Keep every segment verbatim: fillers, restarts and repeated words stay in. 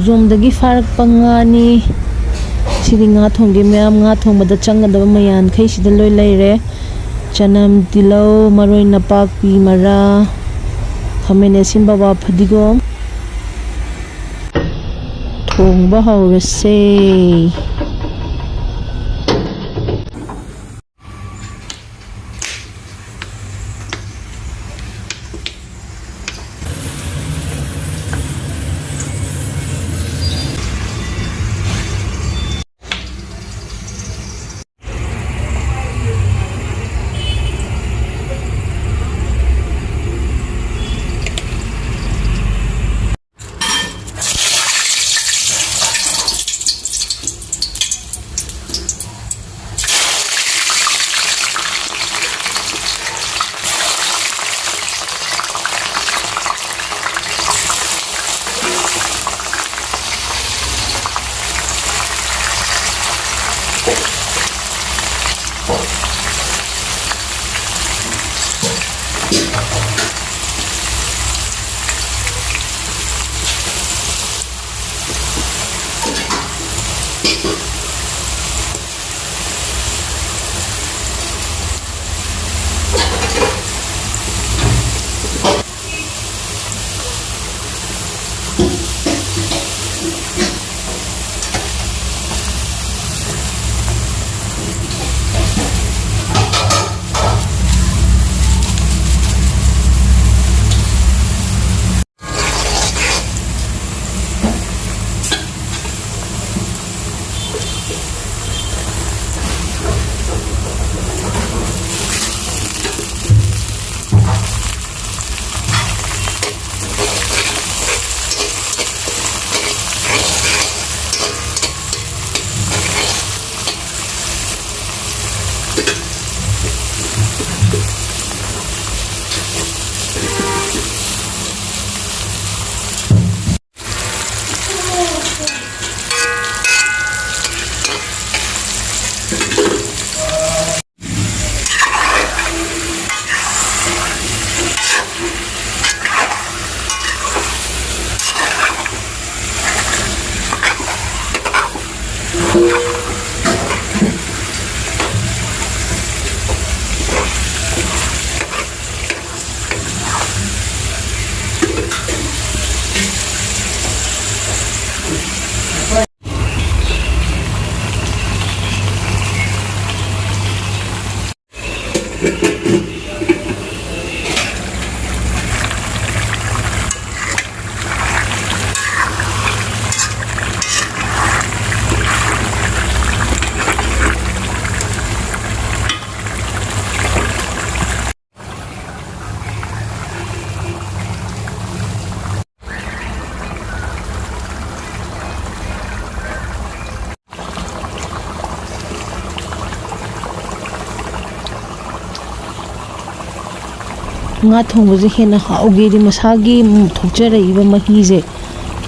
ꯈꯣꯡꯖꯣꯝꯗꯒꯤ ꯐꯥꯔꯛꯄ ꯉꯥꯅꯤ꯫ ꯁꯤꯗꯤ ꯉꯥ ꯊꯣꯡꯒꯦ ꯃꯌꯥꯝ, ꯉꯥ ꯊꯣꯡꯕꯗ ꯆꯪꯒꯗꯕ ꯃꯌꯥꯟꯈꯩ ꯁꯤꯗ ꯂꯣꯏ ꯂꯩꯔꯦ꯫ ꯆꯅꯝ, ꯇꯤꯜꯍꯧ, ꯃꯔꯣꯏ ꯅꯄꯥꯛꯄꯤ, ꯃꯔꯥ, ꯈꯥꯃꯦꯟ ꯑꯁꯤꯟꯕ, ꯋꯥ ꯐꯗꯤꯒꯣꯝ꯫ ꯊꯣꯡꯕ ꯍꯧꯔꯁꯦ꯫ ꯉꯥ ꯊꯣꯡꯕꯁꯦ ꯍꯦꯟꯅ ꯍꯥꯎꯒꯦꯗꯤ ꯃꯁꯥꯒꯤ ꯊꯣꯛꯆꯔꯛꯏꯕ ꯃꯍꯤꯁꯦ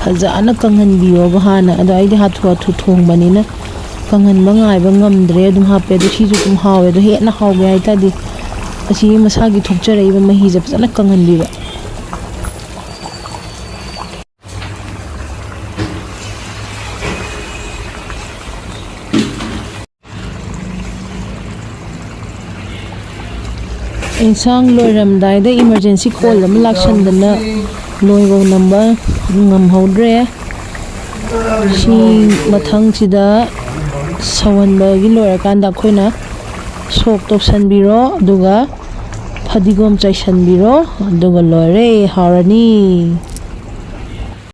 ꯐꯖꯅ ꯀꯪꯍꯟꯕꯤꯌꯣꯕ ꯍꯥꯟꯅ꯫ ꯑꯗꯣ ꯑꯩꯗꯤ ꯍꯥꯊꯨ ꯍꯥꯊꯨ ꯊꯣꯡꯕꯅꯤꯅ ꯀꯪꯍꯟꯕ ꯉꯥꯏꯕ ꯉꯝꯗ꯭ꯔꯦ, ꯑꯗꯨꯝ ꯍꯥꯞꯄꯦ꯫ ꯑꯗꯣ ꯁꯤꯁꯨ ꯑꯗꯨꯝ ꯍꯥꯎꯋꯦ꯫ ꯑꯗꯣ ꯍꯦꯟꯅ ꯍꯥꯎꯒꯦ ꯍꯥꯏ ꯇꯥꯔꯗꯤ ꯑꯁꯤꯒꯤ ꯃꯁꯥꯒꯤ ꯊꯣꯛꯆꯔꯛꯏꯕ ꯃꯍꯤꯁꯦ ꯐꯖꯅ ꯀꯪꯍꯟꯕꯤꯕ꯫ ꯏꯟꯁꯥꯡ ꯂꯣꯏꯔꯝꯗꯥꯏꯗ emergency call ꯑꯃ ꯂꯥꯛꯁꯟꯗꯅ ꯂꯣꯏꯕꯧ ꯅꯝꯕ ꯉꯝꯍꯧꯗ꯭ꯔꯦ꯫ ꯁꯤ ꯃꯊꯪꯁꯤꯗ ꯁꯧꯍꯟꯕꯒꯤ ꯂꯣꯏꯔꯀꯥꯟꯗ ꯑꯩꯈꯣꯏꯅ ꯁꯣꯛ ꯇꯧꯁꯟꯕꯤꯔꯣ, ꯑꯗꯨꯒ ꯐꯗꯤꯒꯣꯝ ꯆꯥꯏꯁꯟꯕꯤꯔꯣ, ꯑꯗꯨꯒ ꯂꯣꯏꯔꯦ, ꯍꯥꯎꯔꯅꯤ꯫